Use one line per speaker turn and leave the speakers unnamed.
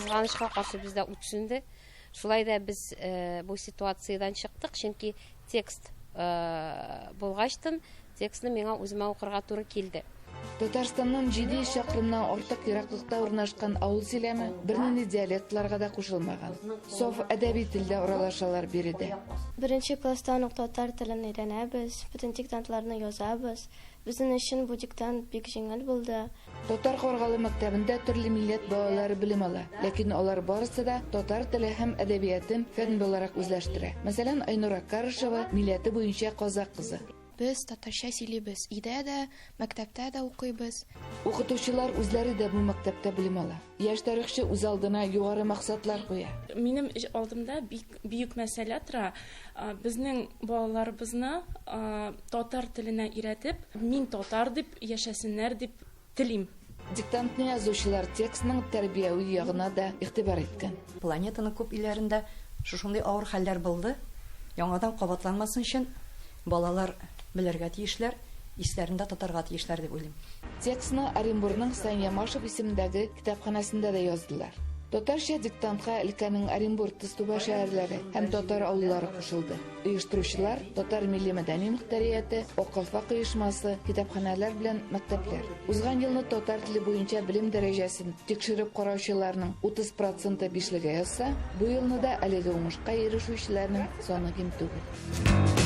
Кызганычка каршы, бездә ут сүнде. Шулай да без бу ситуациядән чыктык, чөнки текст булгачтын, текстны миңа үземә укырга туры килде.
Татарстаннан 700 чакрымнан артык ераклыкта урнашкан авыл сөйләме бернинди диалектларга да кушылмаган. Саф әдәби телдә аралашалар биредә.
Беренче класстан ук татар телен өйрәнәбез, бөтен диктантларны язабыз. Безнең өчен бу диктант бик җиңел булды.
Татар Каргалы мәктәбендә төрле милләт балалары белем ала. Ләкин алар барысы да татар теле һәм әдәбиятын фән буларак үзләштерә. Мәсәлән, Айнура Карышева милләте буенча казакъ кызы.
Без татарча сөйлибез, өйдә дә, мәктәптә дә укыйбыз.
Укытучылар үзләре дә бу мәктәптә белем ала. Яшь тарихчы үз алдына югары максатлар куя.
Минем алдымда бик бөек мәсьәлә тора. Безнең балаларыбызны татар теленә өйрәтеп, мин татар дип яшәсеннәр дип телим.
Диктантны язучылар текстның тәрбияви ягына да игътибар иткән.
Планетаның күп илләрендә шушындый авыр хәлләр булды. Яңадан кабатланмасын өчен балалар белергә тиешләр, исләрендә тотарга тиешләр дип уйлыйм.
Текстны Оренбурның Сания Машев исемендәге китапханәсендә дә яздылар. Татарча диктантка өлкәнең Оренбург, Тызтүбә шәһәрләре һәм татар авыллары кушылды. Оештыручылар, татар милли-мәдәни мөхтәрияте, Ак калфак оешмасы, китапханәләр белән мәктәпләр. Узган елны татар теле буенча белем дәрәҗәсен тикшереп караучыларның 30 проценты бишлегә язса, бу елны да әлеге уңышка ирешүчеләрнең саны ким түгел.